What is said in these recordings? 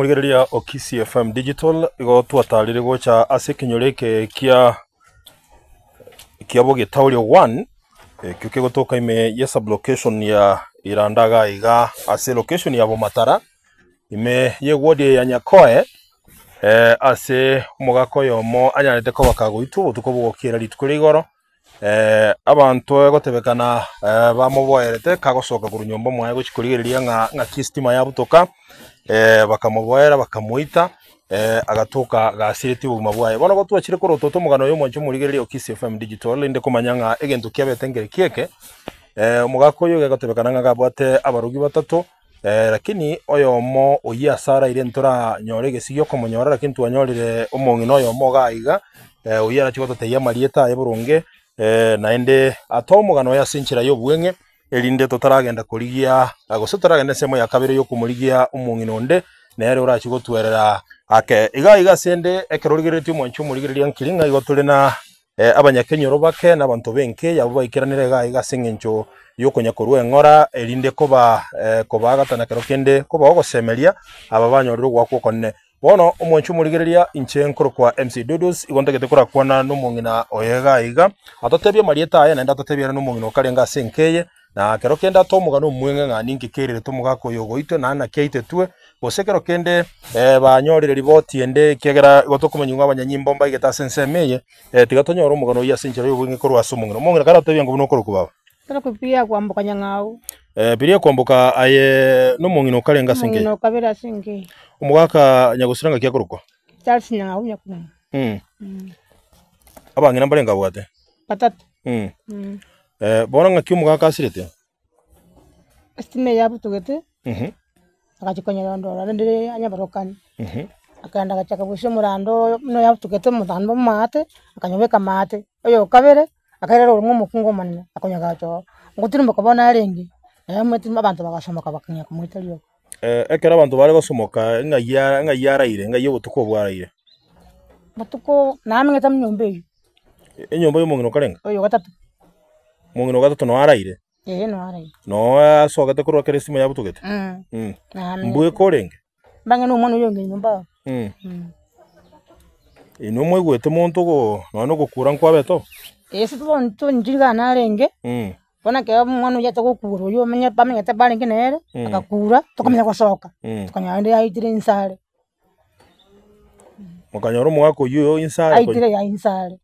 Morigereria o Kisii FM Digital igo twatarire gocha ase ekenyoro eke kia kia Bogetaoria 1 ekio kegotoka ime ye sublocation ya Iranda iga iga ase location ya Bomatara ime ye ward eye ya Nyakoe ase omogaka oyomo anyarete koba kagoitwa obotuko bogokiera rituko ria igoro. Abanto egotebekana bamoboerete kagosoka korwa nyomba mwaye gochia korigereria ng'a ng'aki esitima yabutoka, bakamoboera bakamoita, agatoka gasiretie obogima bwaye. Bono igo twachire korwa toto omogano oyo omwanche omorigereria o Kisii FM Digital rende komanya ng'a egento kiabete nkere ki eke, omogaka oyo iga egotebekana ng'a gabwate abarogi batato, Lakini oyomo oyio ase araire ntoranyore egesio gi'okomonyora, lakini twanyorire omong'ina oyomo iga aiga, oyio arachie gototebia amarieta aye boronge, naende atoe omogano oye ase enchera y'obweng'e, erinde totaragenda korigia gose totaragenda ensemo ya kabere y'okomorigia omong'ina onde, nere orachie gotwerera ake. Iga iga ase ende, ekero origereretie omwancho omorigereria nkeri ng'a igo tore na. Abanyakenyoro bake na abanto b'enka eyabo baikeranire iga aiga ase engencho y'okonya korua eng'ora, erinde koba kobaagata na kero kende kobaa ogosemeria aba banyorire ogoakwa okonene. Bono omwanchi omorigereria, inche nkorokwa MC Dudus, igo ntagete korakwana nomong'ina oye iga aiga, atotebie amarieta aye naende atotebie ere nomong'ina okarenge ase enka eye, Na kero kende atoe omogano omweng'e ng'a ninki kererete omogaka oyo ogoitwe, naende naki aitetwe, gose kero kende banyorire riboti ende, ekiagera igo tokomanya ng'a abanyanyimbo mbaigete ase ensemo eye, tiga tonyore omogano oyio ase enchera y'obweng'e korwa ase omong'ina. Omong'ina karatotebie ng'a buna okorokwa baba. Torokwe Piria kwamboka Nyang'au. Piria kwamboka aye nomong'ina okarenge ase enka eye? Omong'ina okabere ase enka eye. Omogaka nyagosira ng'aki akorokwa? Charles Nyang'au Nyakundi. Abang'ina mbarenge abwate? Batato. Bono ng'aki omogaka asirete? Esitima eye yabutogete, agachia konyerondora rende anyaborokani, akagenda agachaka gosia omorando oyo buna yabutogete omotando omoate, akanyobeka maate, oyo okabere, akairera orong'o omokungu omonene, akonyagacha oo, ngotirimboka bono arenge, naye omanyete abanto bagasomoka bakang'ea komoita rioka. Ekero abanto bare gosomoka ng'ai ara ng'ai araire, ng'ai obotuko obwo araire? Botuko namenyete mnyomba eywo. Enyomba y'omong'ina okarenge? Oyo ogatato. Omong'ina ogatato noo araire? Ee noo araire. Noo asogete korwa ekero esimo yabutogete? Namenyete. Mbweka orenge? Mbang'e na omwana oyio onge nyomba oo. Inwe mwaigwete monto ogo nonya na ogokura nkwabete oo? Ee ase bono tonchiri iga narenge, bono ekero omwana oyio acha gokura oyio omanye bamenyete barenge nere, agakura, tokamanya gosoka, tokanyora rende yaitire inse are. Mokanyora omogaka oyio oyo inse are Aitire ya inse are,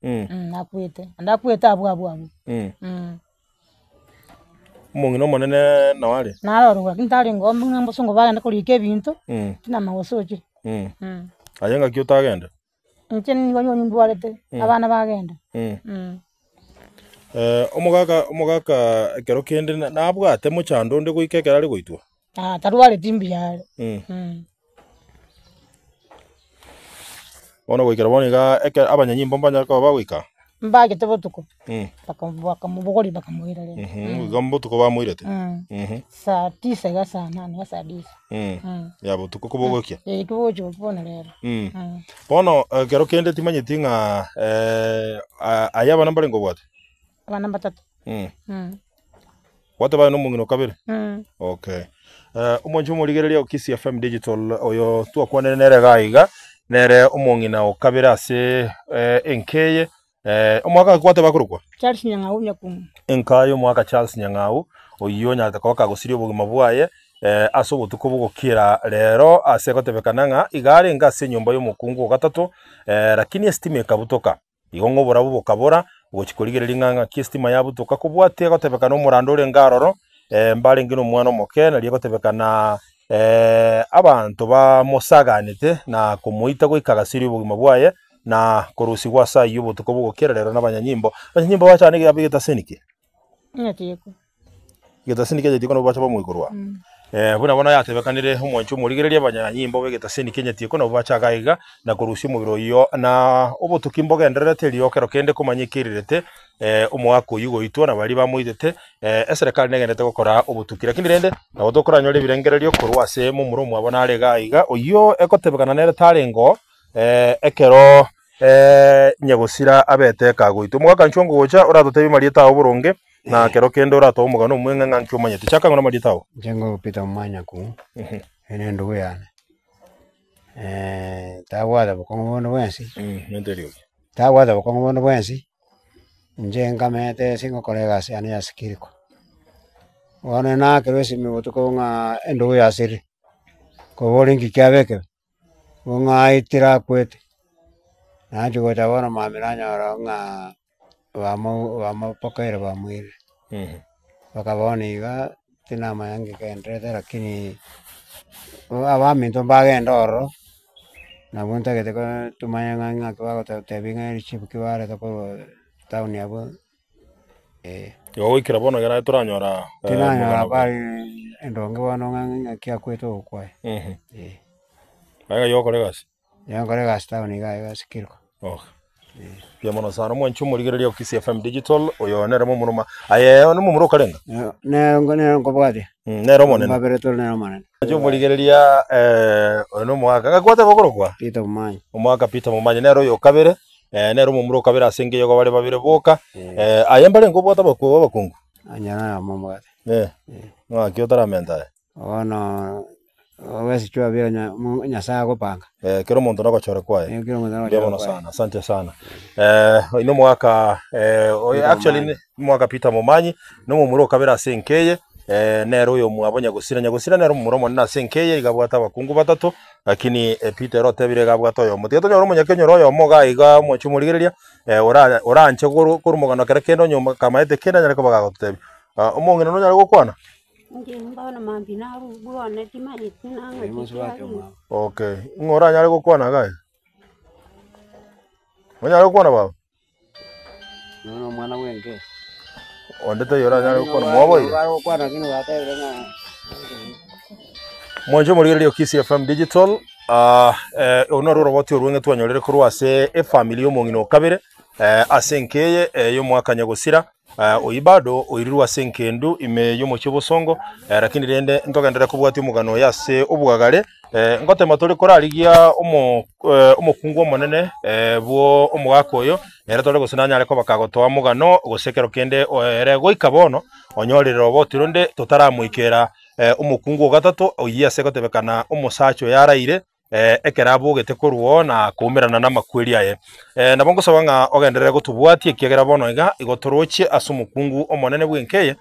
akwete, naende akwete abwo abwo abwo. Omong'ina omonene nao are? Naro ororo lakini tarenge oo buna abasongo bagenda korika ebinto, tinamanya gose ochire. Aye ng'aki otagenda? Inche nigo onye ndwarete, abana bagenda. Omogaka omogaka ekero kende nabwate mochando onde goika ekero are goitwa? Tarwareti mbuya are. Bono goikera bono iga ekero abanyanyimbo mbanyare koba bagoika? Mbachete botuko, bakamobogoria bakamoira rende. Igo botuko bamoirete? Saa tisa iga saa nane iga saa tisa. Ya botuko kobogokia? Ee kobogochia bono rero. Bono ekero kende timanyeti ng'a aye abana mbarenge obwate? Abana mbatato. Gwateba aye nomong'ina o kabere? Okay. Omwanchi omorigereria o Kisii FM Digital oyo twakwanire nere iga iga, nere omong'ina o kabere ase enka eye, omwaka gaki gwateba akorokwa? Charles Nyang'au Nyakumu. Enka y'omwaka Charles Nyang'au, oyio onyarete koba kagosiria obogima bwaye ase obotuko bogokiera rero ase egotebekana ng'a iga arenge ase enyomba y'omokungu o gatato, lakini esitima ekabutoka. Igo ng'a oborabu bokabora, gochia korigereria ng'a ng'aki esitima yabutoka kobwatia egotebekana omorando orenge aroro, mbarenge na omwana omoke, nario egotebekana abanto bamosaganete na komoita goika agasiria obogima bwaye, na korusigwa ase ayio obotuko bogokera rero nabanyanyimbo. Abanyanyimbo bacha nigo egetaseni ki? Egetaseni kia Nyatieko nabo bacha bamoikorwa. Buna bono yatebekanire omwancho omorigereria abanyanyimbo b'egetaseni kia Nyatieko nabo bacha iga iga na korusia omobere oyio na obotuki mbogendererete erio kero kende komanya ekerirete omoaka oyio goitwa na baria bamoitete eserekari negendererete gokora obotuki. Lakini rende nabo tokoranyore ebirengererio korwa ase momura omwabo nare iga iga oyio egotebekana nere tarenge oo ekero Nyagosira abete kagoitwa. Omogaka inchuo ngogocha oratotebie amarieta ao boronge, na kero kende oratoe omogano omweng'e ng'a nki omanyete. Chaka ng'ora amarieta ao. Inche ngogo Peter Omwanyaku, ere endugu yane. Tabwate bokong'u bonde bwensi, tabwate bokong'u bonde bwensi, inche nkamete ase ngokora egasi yane ya security. Bono nakerwa esimi botuko ng'a endugu yasirire, koboria nki kiaba ekebe, bo ng'a aetire akwete, nachia gocha bono mambia nanyora ng'a bamo bamopokeire bamoirire. Mpaka bono iga, tinamanya nki kegendererete lakini abaminto mbagende ororo, nabwo ntagete ko tomanye ng'a ng'aki bagototebia ng'a erichibu ki bareta korwa town abwo eh. Igo goikera bono ekero aye toranyora Tinanyora omogano habari endonge bono ng'a ng'aki akwete ogokwa aye, eh. Aye ng'ai ogokora egasi? Nigo nkore egasi town iga iga ase Kiriko. Okay. Mbuya mono sana omwanchi omorigereria o Kisii FM Digital, oyo nere momura aye one momura okarenga? Nere nere nkobwatia. Nere omonene. Mbabere tore nere omonene. Omwanchi omorigereria oyo na omogaka, ng'aki gwateba okorokwa? Peter Momanyi. Omogaka Peter Momanyi nere oyo okabere, nere omomura okabere ase enka eyio bare babere boka, aye mbarenge obwate abakungu? Onye noyomo mbwate. Ng'aki otaramenta aye? Bono ogesichwa bia Nyasae agopanga. Eh, kera omonto nogochora kwaye. Eh, kera omonto Mbuya nogochora mono kwaye. sana, asante sana. Eh, oyo nomogaka eh, oyo Peter actually Momanyi. omogaka Peter Momanyi, nomomura okabere ase enka eye, eh, nere oyo omwabo Nyagosira. Nyagosira nere omomura omonene ase enka eye, iga abwate abakungu batato, lakini eh, Peter ere otebire iga abwate oyomo. Tiga tonyore omonyakenyoro oyomo iga iga omochie omorigereria, eh, ora oranche koru korwa omogano kere kende onye kamaete kende anyare koba gagototebia. Ah, omong'ina nonyare gokwana? Inche bono mambia narugwe one timanyeti nang'aki Mosubati kiarenge. omwabo. Okay, ng'o oranyare gokwana iga aye? Onyare gokwana baba? Nonya na omwana bw'enka eye. Onde taiyo oranyare gokwana, mwaboire? Bagokwana lakini batebire ng'a Mwanche omorigereria o Kisii FM Digital, ah, eh, oro noro oroboti orweng'e twanyorire korwa ase efamiri y'omong'ina o kabere, eh, ase enka eye eh, y'omwaka nyagosira. Oyio bado oirirwe ase engendu ime y'omochie obosongo, lakini rende ntogenderere kobwatia omogano oye ase obwagare. Ngotema tore korarigia omo omokungu omonene bwo omogaka oyo, nere tore gose nanyare koba kagotoa omogano gose ekero kende ere goika bono onyorire roboti ronde totaramoikera omokungu o gatato oyio ase gotebekana omosacha oye araire. ekero abogete korwa oo na koumerana namakweri aye. Nabo ngosaba ng'a ogenderere gotobwatia ekiagera bono iga igo torochie ase omokungu omonene bw'enka eye,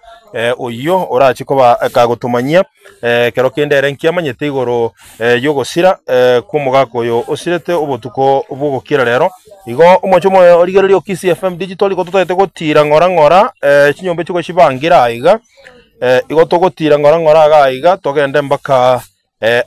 oyio orache koba kagotomanyia ekero kende ere nkiamanyete igoro y'ogosira kw'omogaka oyo osirete obotuko bw'ogokiera rero. Igo omochie omoyo origereria o Kisii FM Digital igo totagete gotira ng'ora ng'ora chinyomba echi gochibangera aiga, igo togotira ng'ora ng'ora iga aiga togende mpaka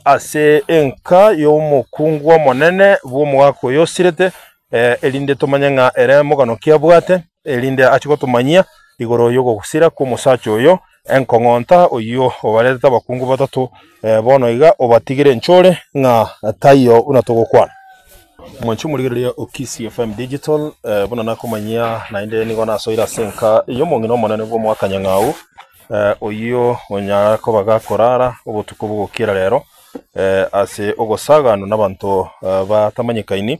Ase enka y'omokungu omonene bw'omogaka oyo osirete, erinde tomanye ng'a ere mogano ki abwate, erinde achie gotomanyia igoro y'ogosira kw'omosacha oyo, enkong'onta oyio obaretete abakungu batato, bono iga obatigire enchore ng'a taiyo buna togokwana. Mwanche omorigereria o Kisii FM Digital, buna nakomanyia naende nigo nasoire ase enka y'omong'ina omonene bw'omogaka Nyang'au, Oyio onyare koba gakorara obotuko bogokiera rero ase ogosaganwa nabanto batamanyekaini,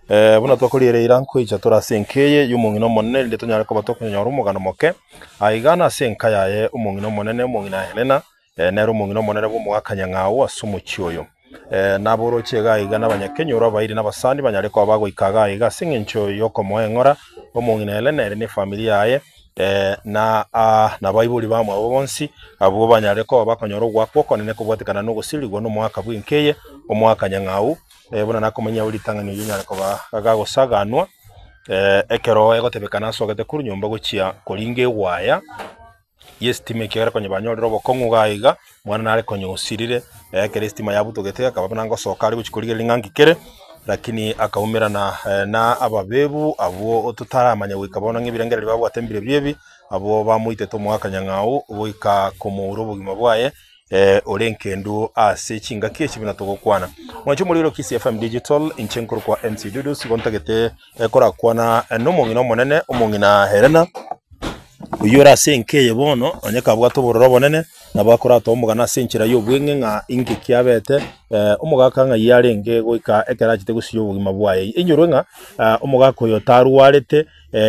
buna twakoriera eira nkoicha tore ase enka eye y'omong'ina omonene erinde tonyare koba tokonyora omogano moke, aiga nase enka yaye omong'ina omonene omong'ina Helena, nere omong'ina omonene bw'omogaka Nyang'au ase omochie oyo. Naboroche iga aiga nabanyakenyoro abairi na abasani banyare koba bagoika iga aiga ase eng'encho y'okomoa eng'ora omong'ina Helena ere ne efamiri yaye na nabaibori bamwabo bonsi abwo banyare koba bakonyora ogoakwa okonene kobwatekana na ogosirigwa nomoaka bw'enka eye omoaka Nyang'au buna nakomanyia abwo ritang'ani oyio onyare koba gagosaganwa ekero egotebekana asogete korwa nyomba gochia koringa egwaya. y'esitima ekiagera konya banyorire obokong'u iga iga, mwana nare konya osirire, ekero esitima yabutogete akaba buna ngosoka are gochia korigereria ng'a nki kere, lakini akaumerana na ababebu abwo totaramanya goika bono ng'a ebirengererio babwate mbirobio ebi, abwo bamoitete omogaka nyang'au goika komoura obogima bwaye ore enkendu ase chingaki echi buna togokwana. Mwanche omorero Kisii FM Digital, inche nkorokwa MC Dudus, igo ntagete korakwana nomong'ina omonene, omong'ina Helena, oyio ore ase enka eye bono, onye kabwate obororo obonene, nabo akoratoa omogano ase enchera y'obweng'e ng'a inki kiabete, omogaka ng'ai arenge goika ekero achete gosiria obogima bwaye. Inyorwe ng'a omogaka oyo tarwarete,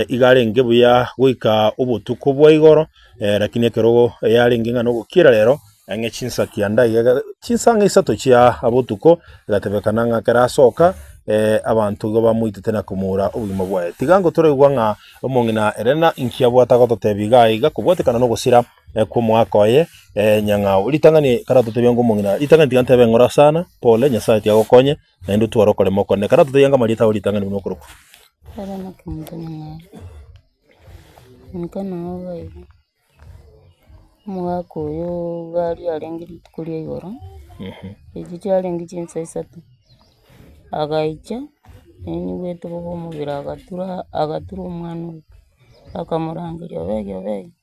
iga arenge buya goika obotuko bwa igoro, lakini ekero yarenge ng'a nogokiera rero. Ang'e chinsa kianda iga, chinsa ang'e isato chia botuko, egatebekana ng'a ekero asoka, abanto igo bamoitete na komoura obogima bwaye. Tiga ngotoraigwa ng'a omong'ina Elena inki abwate agototebia iga aiga kobwatekana nogosira kw'omoaka oye nyang'au. Ritang'ani karatotebia ng'a omong'ina, ritang'ani tiga ntebe ng'ora sana, pole, Nyasaye tiga agokonye, naende otware okorema okonene. Karatotebia ng'a amarieta ao ritang'ani buna okorokwa. Elena Kemunto Nyang'au, inka noo iga iga. Omogaka oyo iga aria arenge rituko ria igoro, echio chiarenge chinsa isato, agaicha, naigwete bobe omobere agatura agatura omwana oyo, akamorangeria obegi obegi,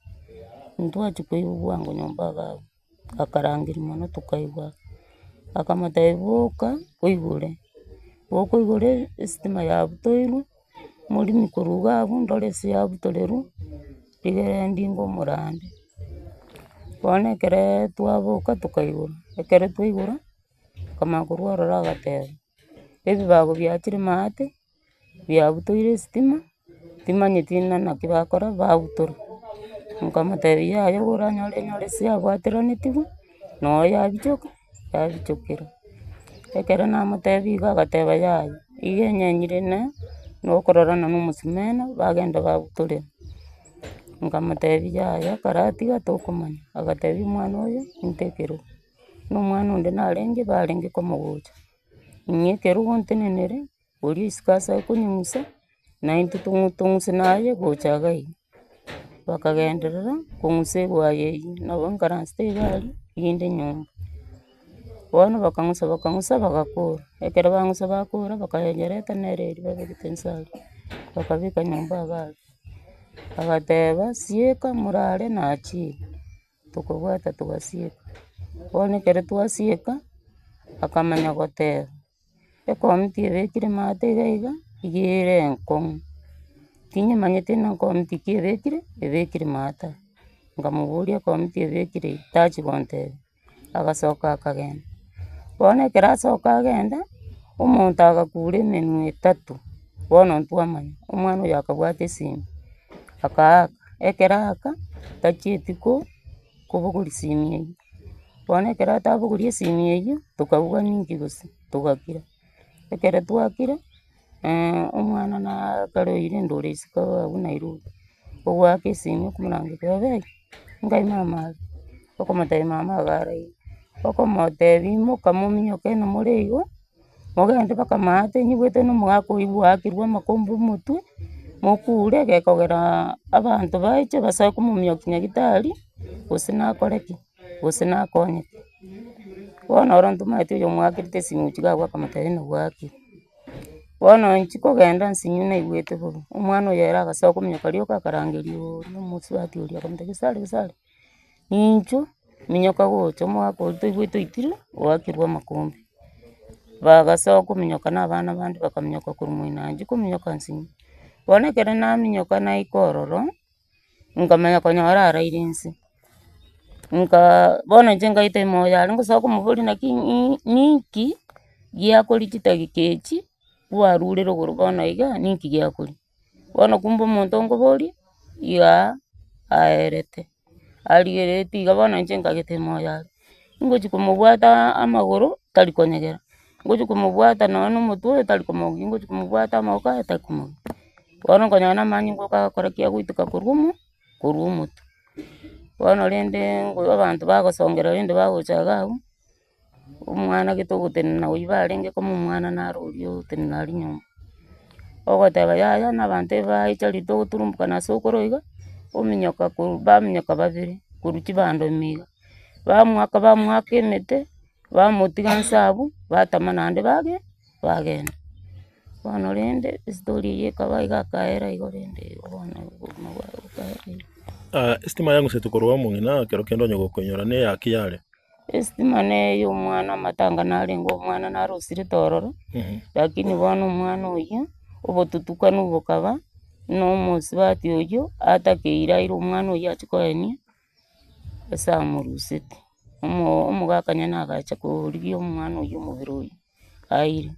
intwachia koigwa bwango nyomba iga abwo, akarangeria mono tokaigwa, akamotebia boka oigore, boka oigore esitima yabutoirwe. Morimi korwa iga abwo ndore ase yabutorerwa, rigere ndinge omorande. Bono ekereee twaboka tokaigora, ekero twaigora, akamanya korwa ororo agateba, ebibago biachire maate, biabutoire esitima, timanyeti ng'a naki bakora babutora. Nkamotebia yaya oranyore enyore ase yabwateranetigwe, noyo yabichoka yabichokera. Ekero namotebia igo agateba yaya, iga enyenyire ne nokororana na omosumeno bagenda babutorera. Nkamotebia yaya karatiga tokomanya, agatebia omwana oyo inte ekerogo, na omwana onde narenge barenge komogocha, ing'a ekerogo ntenenere, oria isiko ase akonyung'usa, na intwe tong'u tong'use naye gocha iga iga. Bakagenderera kong'usa egwaya eywo, nabo nkaransete iga aria, rinde nyomba. Bono bakang'usa bakang'usa bagakora, ekero bang'usa bakora bakayereta nere eria babegete inse aria, bakabeka nyomba iga aria. Bagateba sieka morare nachire. Tokobwata togasieka, bono ekero twasieka, akamanya goteba, ekomiti ebekire maate iga iga, iga ere enkong'u, tinyemanyete ng'a nkomiti ki ebekire, ebekire maate aa. Nkamoboria ekomiti ebekire eye, tachia gontebia, agasoka akagenda. Bono ekero asoka agenda, omonto agakura emenwa etato, bono ntwamanya, omwana oyo akabwata esimi, akaaka, ekero aaka, tachieti ko kobogoria simi eywo. Bono ekero atabogoria esimi eywo, tokabuga ninki gose, togakira. Ekero twakira, omwana naa ekero oirire ore isiko abwo Nairobi, ogoaka esimi okomorangeria baba nkai mama are? Okomotebia mama iga araire, okomotebia imoka mominyoke ng'a more igo. Mogende mpaka maate nyigwete na omogaka oywo bwakirwe amakombe omotwe, mokure gekogera abanto baeche basoe komominyokia nyagetari, gose nakore ki, gose nakonyeke. Bono oro ntomaeti oyo omwakerete esimi gochia iga abwo akamotebia ng'a bwakire. Bono inche kogenda nsinyo naigwete bobe, omwana oyo ere agasoa kominyoka rioka akarangeria oria omosubati oria akamotebia gesare gesare. Ninchuo, minyoka gocha omogaka oria toigwete oitirwe, oakirwe amakombe. Bagasoa kominyoka na abana bande bakaminyoka korwa moino inche kominyoka nsinyo. Bono ekero naminyoka naika ororo, nkamanya konyora araire inse, nkaa bono inche nkaeta emoyo aria ngosoa komoboria naki ninki giakoria chidageka echi kwarure rogoro bono iga ninki giakoria. Bono kumbe omonto nkoboria, igaa aerete, arigereretie iga bono inche nkagete moyo are, ngochi komobwata amagoro tari konyegera, ngochi komobwata nonye na omotwe oyo tari komogia, ngochi komobwata amagoko aye tari komogia. Bono nkonyora na amanyinga oka agokora ki agoiteka korwa omo korwa omotwe. Bono rende ngo abanto bagosongera rende bagocha iga abwo. Omwana gete ogotenena oywo barenge komo omwana naro oria ogotenena aria nyomba, ogoteba yaya na abanto ebaicha riria togoturumboka na sokoro iga, ominyoka korwa baminyoka babere korwa chibando ime iga, bamoaka bamoaka emete, bamotiga nse abwo, batama naende bage bagenda. Bono rende estori eyio ekaba iga akaera igo rende igo bono obogima bwaye bokaera igo. Estima yang'usetwe korwa omong'ina ekero kende onye gokoinyora neyaki yare. Esitima neye omwana amatanga narenge omwana narosirete ororo, lakini bono omwana oyio, obotutukanu bokaba, na omosubati oyio atakeire aire omwana oyio achie koenia, ase amoruseti. Omo omogaka nyene agacha korigia omwana oyio omobere oyio, aire,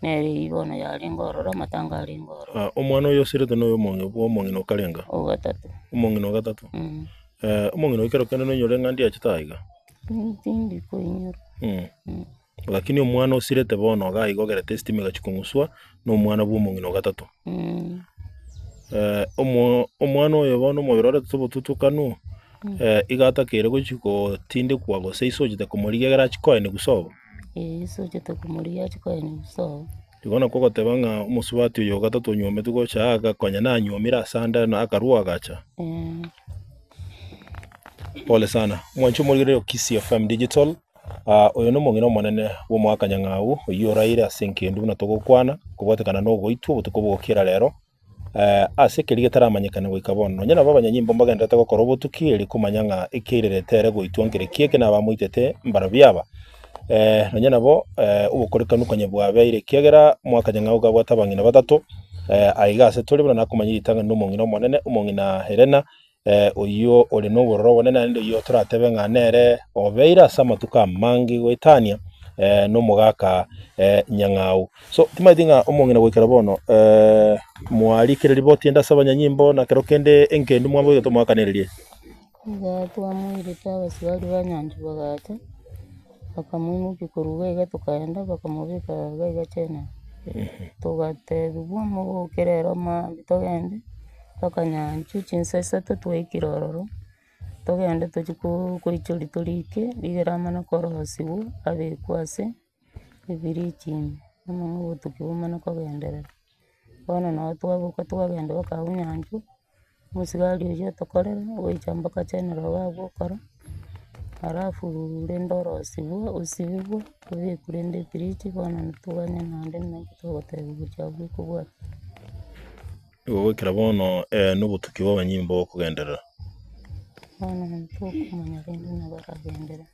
nere eyio bono yarenge ororo amatanga arenge ororo. Omwana oyo osirete noyo omong'ina bwa omong'ina okarenga? Ogatato. Omong'ina ogatato? Omong'ina oyio kero kende noinyore ng'a ndiachete aiga? Tindi koinyora. Lakini omwana osirete bono iga iga ogerete estima egachia kong'uswa, na omwana bwa omong'ina o gatato. Omwana oyo bono omobere oretete obotutukanu, iga atakeire gochia gotindekwa gose ise ochete komorigia ekero achia koenigwa sobo. Ee, ise ochete komorigia achie koenigwa sobo. Igo nakwo ogoteba ng'a omosubati oyo o gatato onywometwe gocha aa agakonya nanywomire ase ande na akarua agacha. Pole sana. Mwanche omorigereria o Kisii FM Digital, oyo nomong'ina omonene bw'omoaka Nyang'au, oyio oraire ase enkendu buna togokwana, kobwatekana na ogoitwa obotuko bogokera rero, ase ekeria getaramanyekana goika bono. Nonya nabo abanyanyimbo mbagendererete gokora obotuki erio komanya ng'a ekiairerete ere goitwa nkere ki eke nabamoitete mbarabio aba. Nonya nabo obokorekanu konya bwabeire ekiagera omwaka Nyang'au iga abwate abang'ina batato, aiga ase tore buna nakomanya ritang'ani na omong'ina omonene, omong'ina Helena, oyio ore nobororo obonene naende oyio toratebe ng'a nere obeire ase amatuko amange goetania nomogaka Nyang'au. So timanyeti ng'a omong'ina goikera bono mwarikire riboti ende ase abanyanyimbo na kero kende engendu mwaboigete omoakanererie? Iga twamoirete abasigari ba nyanchwa bagacha, bakamoimokia korwa iga iga tokaenda bakamobeka iga iga general. Togatebiwa moboke rero mambia togende mpaka nyanchwa chinsa isato twaikire ororo, togende tochie koichoria torike, rigere amane korosiwa abekwe ase ebiriji ime, omong'ina obotuki bomane kogenderera. Bono nabo twaboka twagenda mpaka abwo nyanchwa, omosigari oyio otokorera, ogocha mpaka general iga abwo okora, alafu rende orosiwa osibiwe, obekwe rende efridge, bono ntoganye naende naki togotebiwa gochia abwo ekobwatia. Igo goikera bono nobotuki bwa abanyimbo bokogenderera. Bono ntokomanya rende ng'a baragenderere.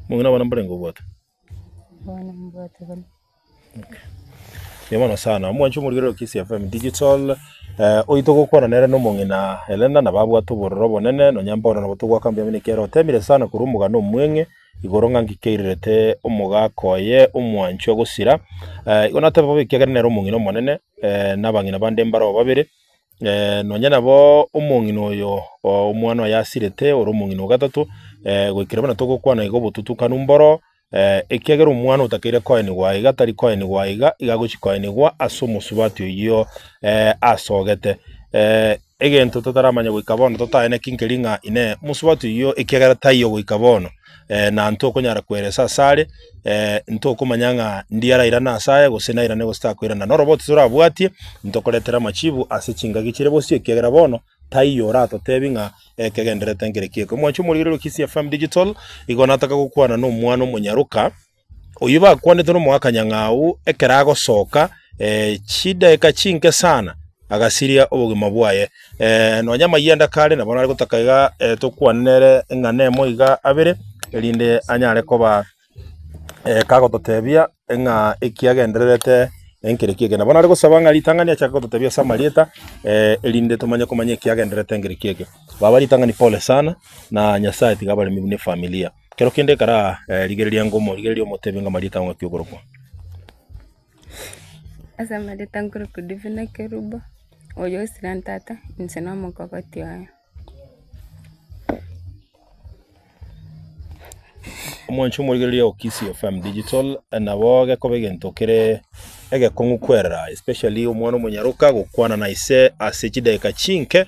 Omong'ina abana mbarenge obwate? Abana mbwate bane. Mbuya mono sana, omwanche omorigereria o Kisii FM Digital, oito gokwana nere na omong'ina Helena nabo abwate obororo obonene nonya mbono nabo togoaka mbuya mono ekiagera otemire sana korwa omogano omweng'e igoro ng'a nki keirerete omogaka oye omwanchwa gosira, igo nateba bobe ekiagera nere omong'ina omonene na abang'ina bande mbaro babere. Nonya nabo omong'ina oyo omwana oye asirete ore omong'ina o gatato, goikera buna togokwana iga obotutukanu mboro, ekiagera omwana otakeire koenigwa aiga tari koenigwa aiga, iga agochia koenigwa ase omosubati oyio asogete. Egento totaramanya goika bono totaeneki nkeri ng'a inee omosubati oyio ekiagera taiyo goika bono. na ntokonyara kweresa asare, ntokomanya ng'a ndi arairane ase aye gose nairane gose takoirana. Noroboti torabwatie, ntokoretera amachibu ase chingaki chire bosio ekiagera bono taiyo oratotebi ng'a ekegendererete nkere kieke. Omwancho omorigereria o Kisii FM Digital, igo nataka gokwana na omwana omonyaroka, oyio bakwanete nomoaka nyang'au ekero agosoka chidaeka chinke sana agasiria obogima bwaye. Nonya amayianda kare nabo nare gotaka iga tokwane nere eng'ana emo iga abere, erinde anyare koba kagototebia ng'a ekiagendererete nkereki eke. Nabo nare gosaba ng'a ritang'ani achake gototebia ase amarieta erinde tomanye komanya ekiagendererete nkereki eke. Baba ritang'ani pole sana, na Nyasaye tiga abaremie buna efamilia. Kero kende ekara rigereria ngomorigereria omotebi ng'a amarieta ao ng'aki okorokwa. Ase amarieta nkorokwa Divina Kerubo, oyo osira ntata, inche na omokogoti oye. Omwancho omorigereria o Kisii FM Digital, nabo gekoba egento kere egekong'u kwerera especially omwana omonyaroka gokwana na ise ase chidakika chinke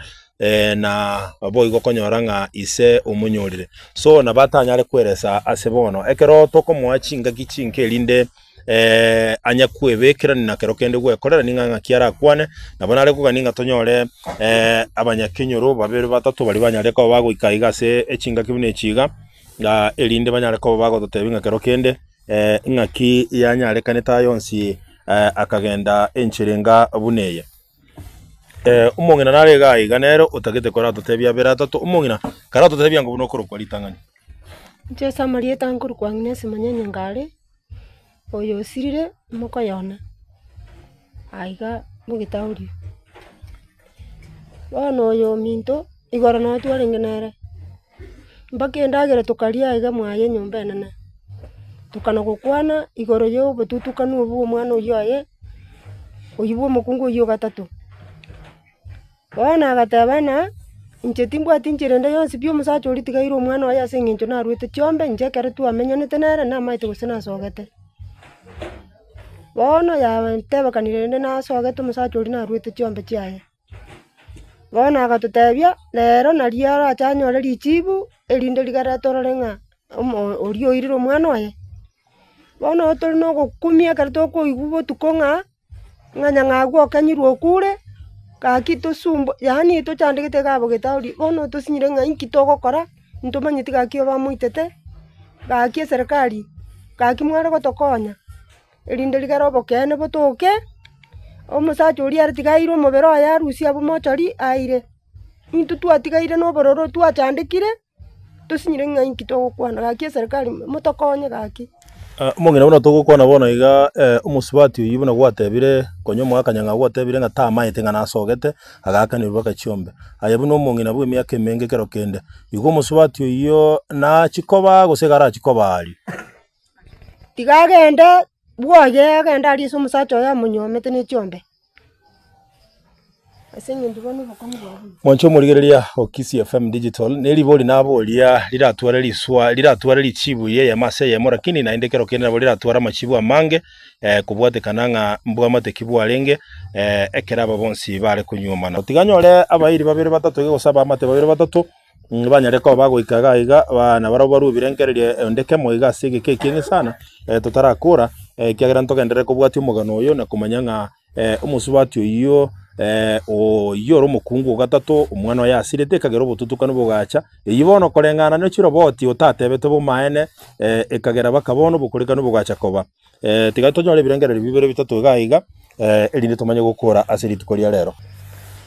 na boigo okonyora ng'a ise omonyorire. So nabo atanyare kweresa ase bono, ekero tokomoa chingaki chinke erinde anya kwebekerania na kero kende gwekorera ning'a ng'aki arakwane, nabo nare kogania ng'a tonyore abanyakenyoro babere batato baria banyarire koba bagoika aiga ase echingaki buna echi iga, erinde banyare koba bagototebia ng'a kero kende ng'aki yanyarekanete aya onsi akagenda enchera enga buna eye. Omong'ina nare iga aiga nere otagete koratotebia abere atato, omong'ina karatotebia ng'a buna okorokwa ritang'ani. Inche ase amarieta nkorokwa Agnes Manyanya Ngare, oyo osirire mokoyone aiga mogetaorio. Bono oyo ominto, igoro nabo twarenge nere, mpaka endagera tokaria aiga mwaye enyomba enene, tokana gokwana igoro ya obotutukanu obwo bwa omwana oywo aye, oywo bwa omokungu oywo o gatato. Bono agateba ng'a. Inche timbwati inchera ende yonsi pi omosacha oria tiga aire omwana oye ase eng'encho naruete chiombe, inche ekero twamenyanete nere namaete gose nasogete. Bono yatebekanire rende nasogete omosacha oria naruete chiombe chiaye. Bono agatotebia, rero nario arache anyore richibu, erinde rigere torore ng'a omo oria oirire omwana oye. Bono tore na ogokumia ekero tokoigwa botuko ng'a. Ng'a nyang'au okenyirwe okure, gaki tosumbu yaani tochandegete iga abwo getauri, bono tosinyire ng'a inki togokora, ntomanyeti gaki obamoitete, gaki eserekari, gaki mware gotokonya, erinde rigere obokeene botoke, omosacha oria ere tiga aire omobere oye arusie abwo mochori aire. Intwe twatigaire na obororo twachandekire. Tosinyire ng'a inki togokwana, gaki eserekari motokonye gaki. Omong'ina buna togokwana bono iga omosubati oyio buna gwatebire konya omogaka nyang'au gwatebire ng'a tamaete ng'a nasogete agaakanirwe mpaka chiombe. Aye buna omong'ina bwa emiaka emenge ekero kende, igo omosubati oyio nachie koba gose iga arachie koba aria? Tiga agende bwoye agende arie ase omosacha oye amonyuomete ne chiombe. Ase eng'encho bono obokong'u bwabo. Mwanche omorigereria o Kisii FM Digital, ne ribori naboria riratware riswa riratware richibu ri'eyemo ase eyemo lakini naende ekero kende nabo riratware amachibu amange kobwatekana ng'a mbwamate ki bwarenge ekero aba bonsi bare konyuomana. Tiga nyore abairi babere batato iga gose abaamate babere batato banyare koba bagoika iga iga nabarabwo barue ebirengererio onde kemo iga ase egeka ekieng'e sana totarakora ekiagera ntogenderere kobwatia omogano oyo na komanya ng'a Omosubati oyio oyio ore omokungu o gatato, omwana oye asirete, ekagera obotutukanu bogacha. Eyio bono koreng'ana ne chiroboti otatebete bomaene, ekagera baka bono obokorekanu bogacha koba. Tiga tonyore ebirengererio bibere bitato iga iga, erinde tomanye gokora ase rituko ria rero.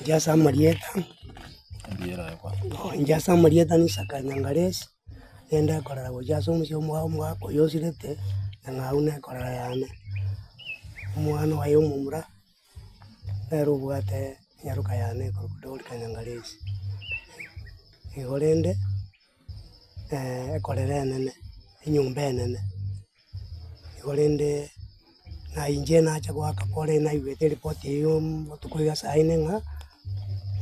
Inche ase amarieta, inche ase amarieta ni Isaka Nyangaresi, nigo ndekorera gochia ase omochie omogaka oyio osirete, nyang'au nekorera yane. Omwana oye omomura, nere obwate enyaroka yane ekorokwa Dorika Nyangaresi. Igo rende, ekorera enene, enyomba enene, igo rende na inche nacha goaka pore naigwete eripoti eywo botuko iga saa ine ng'a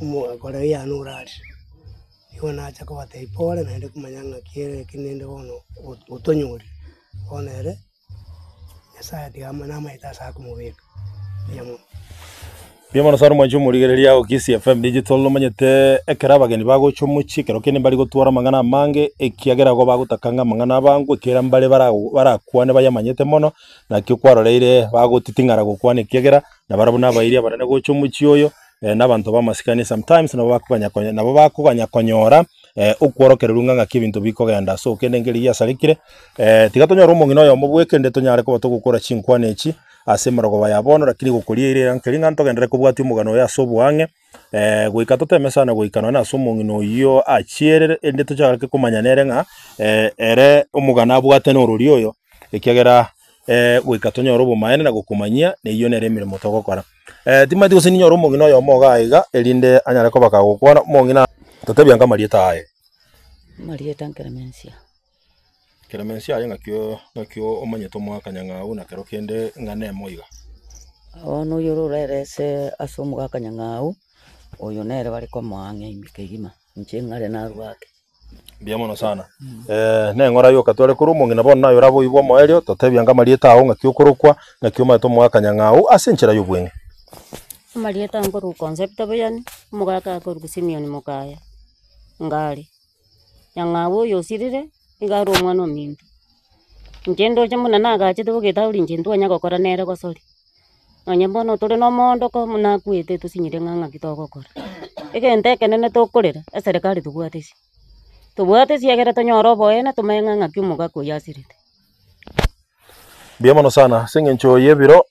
omokoreri yane orarire. Igo nacha kobatebia pore naende komanya ng'aki ere lakini rende bono otonyorire, bono ere. Nyasaye tiga amo namaete ase akomobeka. Mbuya mono. Mbuya mono sana omwanchi omorigereria o Kisii FM Digital omanyete ekero abageni bagocha omochie ekero kende mbari gotwara amang'ana amange ekiagera igo bagotaka ng'a amang'ana abangwe ekiagera mbare bara barakwane bayamanyete mono naki okwaroreire bagotiting'ara gokwana ekiagera nabarabwo nabairi abanene gocha omochie oyo na abanto b'amasikani sometimes nabo bakoganya konya nabo bakoganya konyora okworokererwa ng'a ng'aki ebinto bikogenda ase okende nkeri giasarekire. Tiga tonyore omong'ina oyomo bweka erinde tonyare koba togokora chinkwana echi ase emerogoba ya bono lakini gokoria eira eira nkeri ng'a ntogenderere kobwatia omogano oyo ase oboang'e goika toteme sana goika nonye ase omong'ina oyio achierere erinde tochake komanya nere ng'a ere omogano abwate norori oyo ekiagera goika tonyore obomaene na gokomanyia na eyio nere emeremo togokora. Timanyeti gose ninyore omong'ina oyomo iga aiga, erinde anyare koba kagokwana, omong'ina totebia anga amarieta aye. Amarieta Clemencia. Clemencia aye ng'aki o ng'aki omanyete omwaka nyang'au na kero kende ng'a nemo iga. Bono oyio ore orerese ase omogaka nyang'au, oyo nere bare komoa ang'e ime kegima, inche ng'are narue ake. Mbuya mono sana. Neng'ora yoka tware korwa omong'ina bono naye orabe oibwe omoerio, totebie anga amarieta ao ng'aki okorokwa, ng'aki omanyete omogaka nyang'au ase enchera y'obweng'e. Amarieta nkorwa Concepta Buyani, omogaka akorwa Simeon Mokaya, Ngare. Nyang'au oyo osirire, nigo are omwana ominto. Inche ndoche buna nagachete bogete aria inche ntwanya gokora nere gosori. Nonye bono tore na omoondoko buna akwete tosinyire ng'a ng'aki togokora. Egento ekenene tokorera, eserekari tobwate ase, tobwate ase egere tonyore oboene tomanye ng'a ng'aki omogaka oyio asirete. Mbuya mono sana ase eng'encho y'ebiro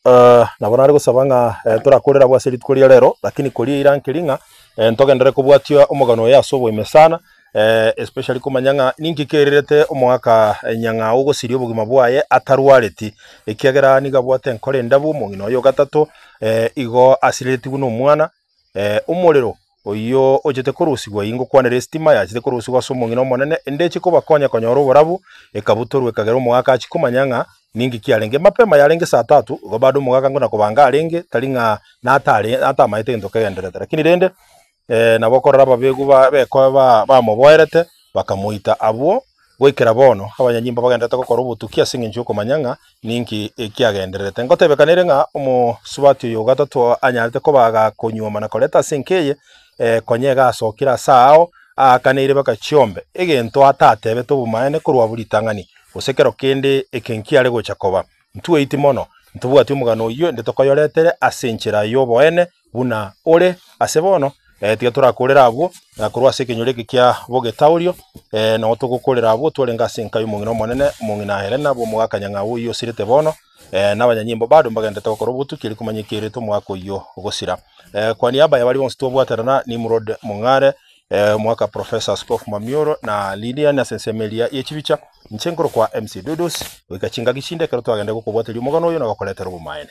nabo nare gosaba ng'a torakorere abwo ase rituko ria rero, lakini koria eira nkeri ng'a ntogenderere kobwatia omogano oyo ase oboime sana. Especially komanya ng'a ninki kererete omogaka nyang'au gosiria obogima bwaye atarwareti, ekiagera nigo abwate enkoro endabu omong'ina oye ogatato igo asireretigwe na omwana, omorero oyio ochete korusigwa eyio ngokwanera esitima yachete korusigwa ase omong'ina omonene, ende eche kobakonya konyora oborabu, ekabutorwa ekagera omogaka achie komanya ng'a ninki kiarenge. Mapema yarenge saa tatu, igo bado omogaka ngona kobanga arenge, tari ng'a natare natamaete gento kegendererete, lakini rende. Nabo okorora ababegu ba bekoe ba bamoboerete, bakamoita abwo. Goikera bono abanyanyimbo bagendererete gokora obotuki ase engencho y'okomanya ng'a ninki ekiagendererete. Ngotebekana ere ng'a omosubati oyo o gatato anyarete koba agakonyuoma na koreta ase enka eye, konya iga asokire ase aao, aakaneire baka chiombe, egento atatebete obomaene korwa abwo ritang'ani, gose kero kende eke nkiare gocha koba. Ntweiti mono, ntobwati omogano oyio ende tokoyoretere ase enchera y'oboene buna ore ase bono, tiga torakorere abwo, na korwa ase ekenyoro eke kia bogetaurio, nabo togokorera abwo twarenge ase enka y'omong'ina omonene, omong'ina Helena bw'omogaka Nyang'au oyio osirete bono, na abanyanyimbo bado mbagenderete gokora obotuki erio komanya ekerete omogaka oyio gosira. Kwa niaba ya baria bonsi twabwaterana, Nimrod Mong'are, omogaka Professor Askofu Mamioro, na Lilian ase ensemo eria ye chibicha, inche nkorokwa MC Dudus, goika chingaki chinde ekero twagenda gokobwateria omogano oyo na gokoretera obomaene.